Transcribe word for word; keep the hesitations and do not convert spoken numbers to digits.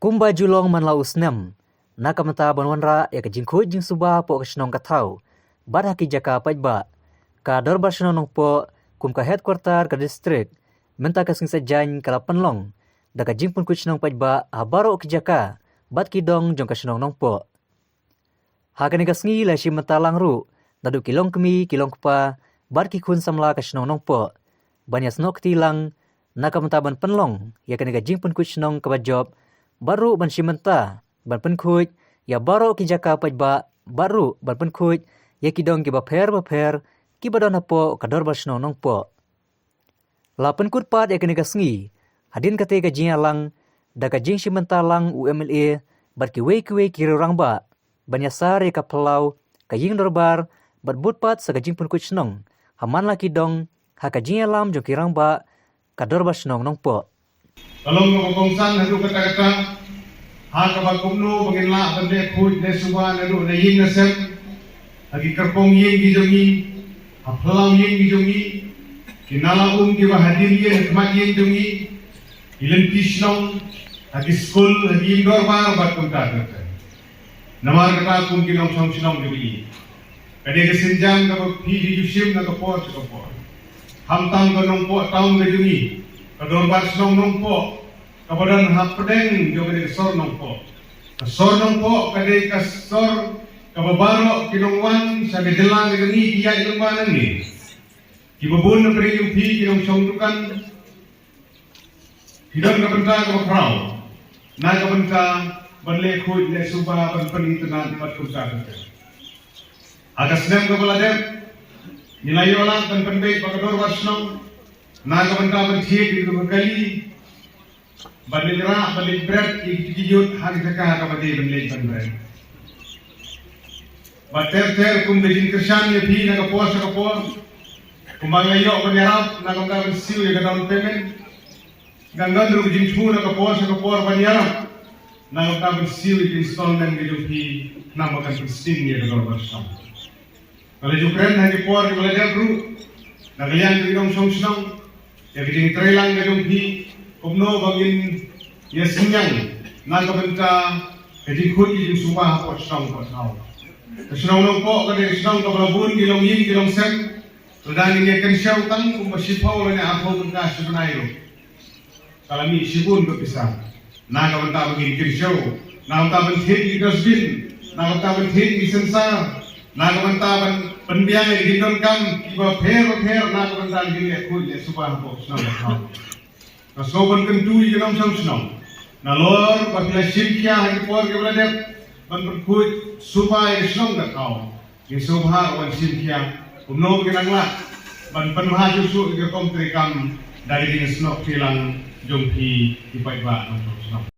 Kumba ju long man la u snem, na ka bynta ban wanrah ïa ka jingkhuid jingsuba hapoh ka shnong ka thaw bad ha ki jaka paidbah, ka Dorbar Shnong Nongpoh kum ka headquarter ka district mynta ka sngi Saitjaiñ ka la pynlong da ka jingpynkhuid shnong paidbah ha baroh ki jaka bad ki dong jong ka shnong Nongpoh. Ha kane ka sngi la shim bynta lang ruh naduh ki longkmie, ki longkpa bad ki khun samla ka shnong Nongpoh ban ïasnoh kti lang na ka bynta ban pynlong ïa kane ka jingpynkhuid shnong kaba jop, bad ruh ban shim bynta ban pynkhuid ïa baroh ki jaka paidbah, bad ruh ban pynkhuid ïa ki dong kiba pher bapher kiba don hapoh ka Dorbar Shnong Nongpoh. La pynkut pat ïa kane ka sngi hadien katei ka jingïalang da ka jingshim bynta lang u M L A bad kiwei kiwei ki riew rangbah ban ïasar ïa ka phyllaw, ka ïing dorbar bad bud pat sa ka jingpynkhuid shnong ha man la ki dong ha ka jingïalam jong ki rangbah ka Dorbar Shnong Nongpoh. Ka long kaba kongsan haduh katta katta ha kaba kumno ba ngin lah ban leh khuid leh suba naduh na ïing na sem, ha ki kyrpong ïing ki jong ngi, ha phyllaw ïing ki jong ngi, ki nala um kiba hadien ïing ha khmat ïing jong ngi, ki lynti shnong, ha ki skul, ha ki ïing dorbar bad kumta kumta. Namar kata kum ki nongshong shnong jong ngi, ka dei ka sienjam kaba phi ju shim na ka por sha ka por. Khamtam ka Nongpoh Town ka jong ngi, ka Dorbar Shnong Nongpoh kaba don hapdeng jong ka dei ka sor Nongpoh. Ka sor Nongpoh ka dei ka sor kaba baroh ki nongwan sha ka jylla ka jong ngi ki ïaid lyngba nangne. Kiba bun na pdeng jong phi ki nongshong dukan, ki don ka bynta kaba khraw na ka bynta ban leh khuid leh suba, ban pynitynnad bad kumta kumta. Ha ka snem kaba la dep, ngi la ïoh lad ban pynbeit ba ka Dorbar Shnong na ka bynta ban thied ïa ka kali, ban leit rah, ban leit bret ïa ki jingïoh ha ki jaka kaba dei ban leit ban bret. Bad ter ter kum ka jingkyrshan ïa phi na ka por sha ka por, kumba nga ïoh ban ïarap na ka bynta ban siew ïa ka down payment, nga don ruh ka jingthmu na ka por sha ka por ban ïarap na ka bynta ban siew ïa ka installment ka jong phi, khnang ba kan pynsting ïa ka Dorbar Shnong. Nga la ju kren ha ki por kiba la dep ruh na ka liang jong ki nongshong shnong ïa ka jingtreilang ka jong phi, kumno ba ngin ïa synñiang na ka bynta ka jingkhuid ka jingsuba hapoh shnong hapoh thaw. Ka shnong Nongpoh ka dei ka shnong kaba la bun ki longïing ki longsem. Lada ngin ïa kynshew tang kumba shiphew lane arphew tyngka shi bnai ruh, ka la mih shibun ka pisa na ka bynta ban ngin kynshew, na ka bynta ban thied ki dustbin, na ka bynta ban thied ki sensar, na ka bynta ban pynbiang ïa ki jingdonkam kiba pher bapher na ka bynta ban ngin leh khuid leh suba hapoh shnong hapoh thaw. Nga sngew ban kyntu ïa ki nongshong shnong, nalor ba ki la shim khia ha ki por kiba la dep ban pynkhuid suba ïa ka shnong ka thaw, ngin sngewbha ban shim khia kumno ba kin nang lah ban pynbha shuh shuh ïa ka rukom treikam da ka jingsnoh kti lang jong phi ki paidbah nongshong shnong.